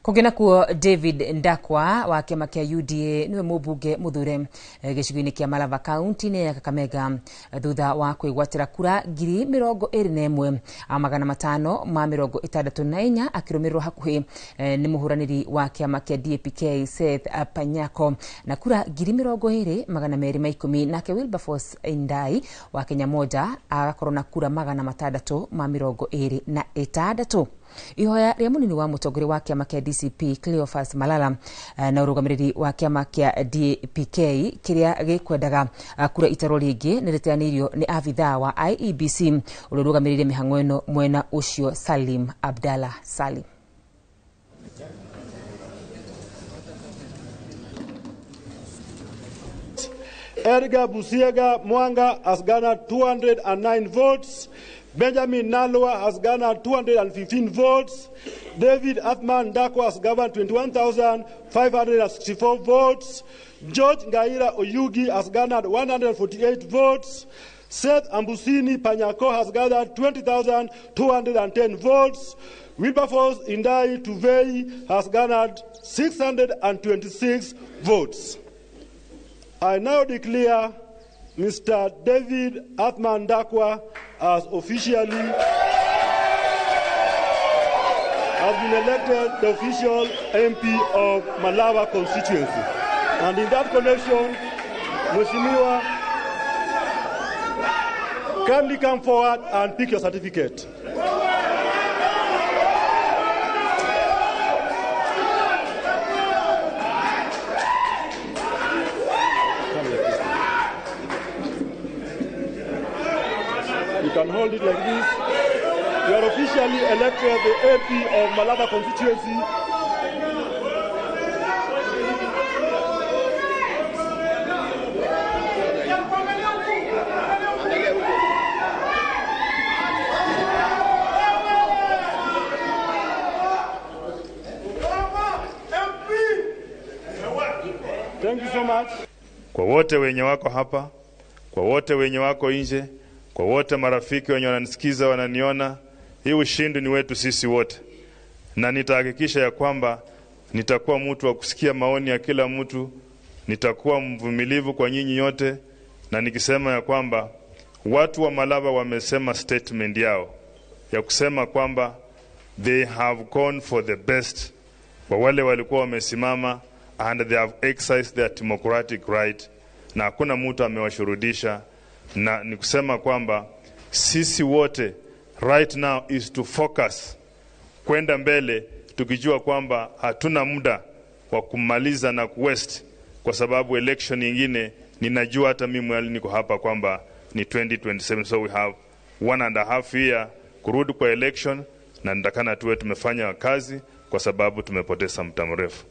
Kũngĩ nakuo David Ndakwa wa kĩama kĩa UDA nĩwe mũmbunge mũthure gĩcigo-inĩ kĩa Malava kaunti-inĩ ya Kakamega thutha wa kwĩgwatĩra kura 21,564 akĩrũmĩrĩrwo hakuhĩ nĩ mũhũranĩri wa kĩama kĩa DAPK Seth Panyako na kura 20,210, nake Wilberforce Indai wa Kenya Moja agakorwo na kura 626. Ihoya rĩa munini wa mũtongoria wa kĩama kĩa DCP Cleophas Malala na ũrũgamĩrĩri wa kĩama kĩa DAPK kĩrĩa gĩkwendaga kura itarwo rĩngĩ nĩ rĩteanĩirio nĩ abithaa wa IEBC ũrĩa ũrũgamĩrĩire mĩhang'o ĩno mwena ũcio Salim Abdallah Salim. Edgar Busiega Mwanga has garnered 209 votes. Benjamin Nalwa has garnered 215 votes. David Athman Ndakwa has garnered 21,564 votes. George Ngaira Oyugi has garnered 148 votes. Seth Ambusini Panyako has gathered 20,210 votes. Wilberforce Indai Tuvei has garnered 626 votes. I now declare Mr. David Athman Ndakwa as officially has been elected the official MP of Malava constituency. And in that connection, Mheshimiwa, kindly come forward and pick your certificate. You can hold it like this. You are officially elected the MP of Malava constituency. Thank you so much. Kwa wote wenye wako hapa, kwa wote wenye wako nje, kwa wote marafiki wenye wananisikiza, wananiona, hii ushindi ni wetu sisi wote. Na nitahakikisha ya kwamba nitakuwa mtu wa kusikia maoni ya kila mtu, nitakuwa mvumilivu kwa nyinyi yote, na nikisema ya kwamba watu wa Malava wamesema statement yao ya kusema kwamba they have gone for the best kwa wale walikuwa wamesimama, and they have exercised their democratic right, na hakuna mtu amewashurudisha. Na ni kusema kwamba sisi wote right now is to focus kwenda mbele, tukijua kwamba hatuna muda wa kumaliza na kuwaste, kwa sababu election nyingine ninajua hata mimi mwali niko hapa kwamba ni 2027, so we have 1.5 year kurudi kwa election, na nitakana tuwe tumefanya kazi kwa sababu tumepoteza muda mrefu.